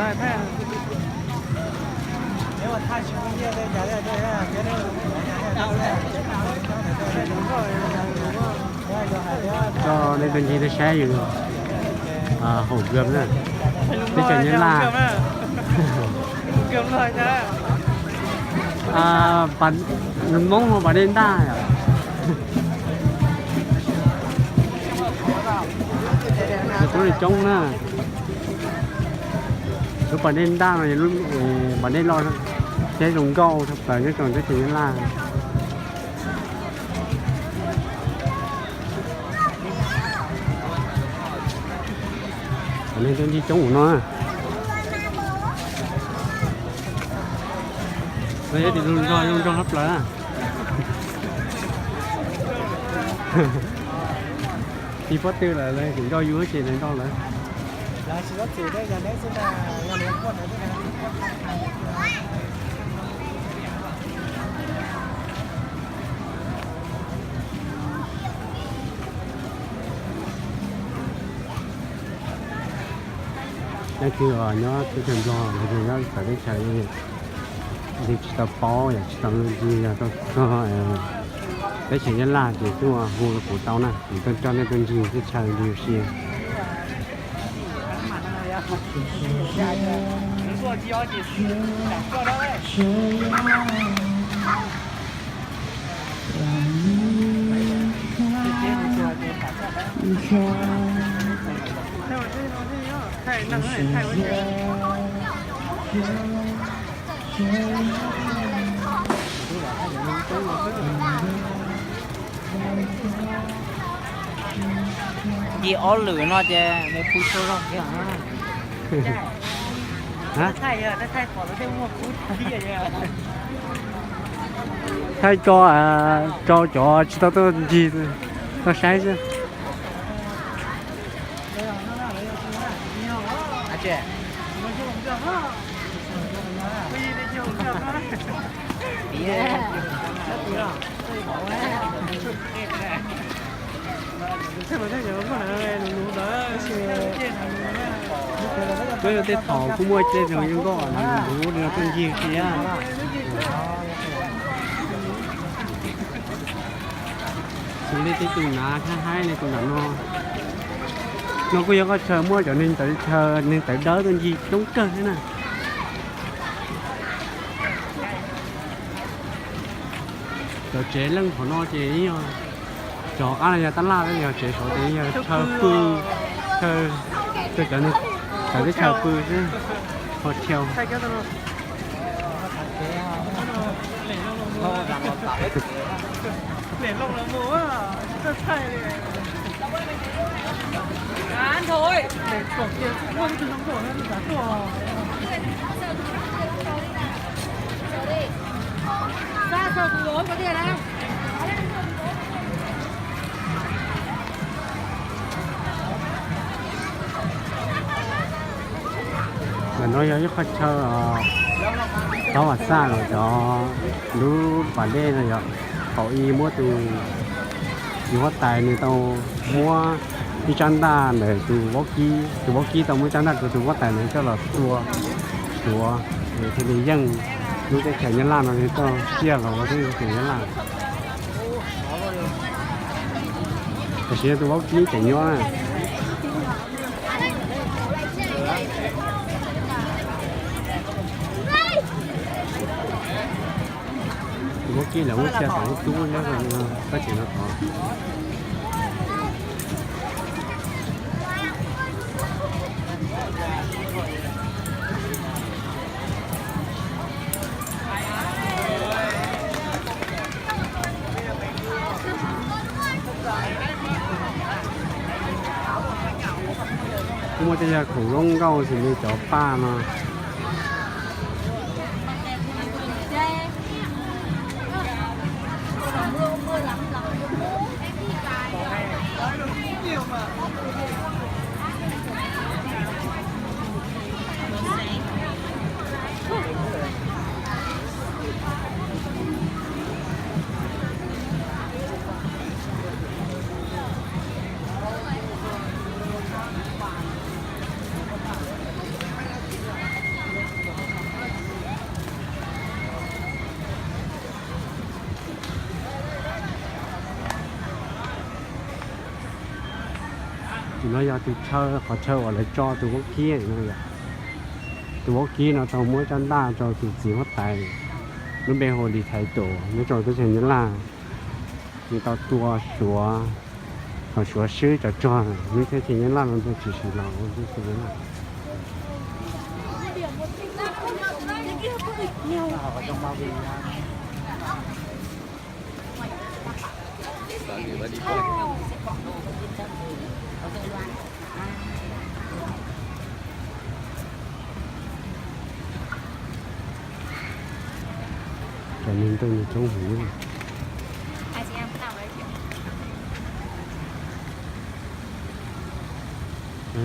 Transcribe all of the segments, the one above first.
Coj nej tuaj ncig tuaj saib yus Hổ Gươm na, teb chaws Nyab Laj. Hmoob hu pas dej ntaj yom. Tub coob na. Lub pas dej ntaj no yog lub pas dej loj thiab zoo nkauj tshaj plaws nyob rau teb chaws Nyab Laj. Cov neeg tuaj ncig coob ua luaj no. Lawv yog tus zoo nraug zoo nraug tshaj plaws. Tsis paub twg lawm, lawv tseem nrog yus ces lawv nrog lawv. Leej twg nyob teb chaws Nplog, leej twg nyob txawv teb chaws, leej twg tsis tau paub yog tsis tau ncig yog tau txog teb chaws Nyab Laj ces tuaj hu rau kuv tau na, kuv tuaj coj nej tuaj ncig teb chaws ncig ua si. Ncig ob lwm no ces mus pw tsaug zog thiab. Thaij tso, tso cov tsis tau tuaj ncig tuaj saib xwb. Peb tej thaum kuj muaj tej zoo nkauj na, lub tuaj ncig thiab. Xws li tej tus nav haib haib li tus nram no, no kuj yog qhov chaw muaj cov neeg tawv chaw, neeg tawv dawb tuaj ncig coob kawg thiab na. Cov tsev leej qhov no ces yog cov qab no yog tab laj, yog tsev saud ces yog chaw pw, chaw, chaw cov neeg tawv teb chaws pw xwb, hotel. Ntawm no yog ib qhov chaw tau vam xaj los cov lub pas dej no yog thaum ub muab tus, tus huab tais nws tau muab ib tsab ntaj ntawm tus vaub kib, tus vaub kib tau muab tsab ntaj rau tus huab tais nws coj los tua suav, nws thiaj li yeej lub teb chaws Nyab Laj no nws tau tsiaj los ua teb chaws Nyab Laj. Tam sim no tus vaub kib tseem nyob na. Tus vaub kib lawv muab tsiaj tom lub tub nyob rau pab tsev no tod. Kuj muaj tej yog khoom zoo nkauj xws li cov paj no. No yog tus chaw, qhov chaw uas lawv tso tus vaub kib no yom. Tus vaub kib no tau muab caj ntaj rau tus txiv huab tais lub npe hu Lis Thaiv Tus nyob rau teb chaws Nyab Laj. Nws tau tua Suav, thaum Suav swb cov rog nyob teb chaws Nyab Laj no ntuj tshwm sim los ua teb chaws Nyab Laj. Cov neeg tuaj nws coob heev.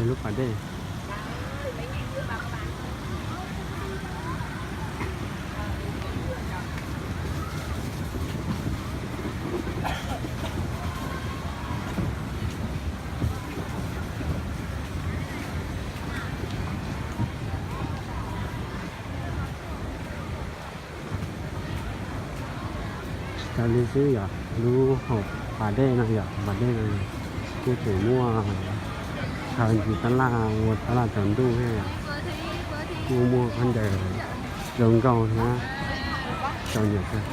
Lub pas dej. Tsis tas li xwb yom, lub hauv pas dej no yom, pas dej no kuj tseem muaj chaw ntsis tab laj ua tab laj tsaus ntuj thiab yom, kuj muaj khaub ncaws zoo nkauj thiab txaus nyiam kawg.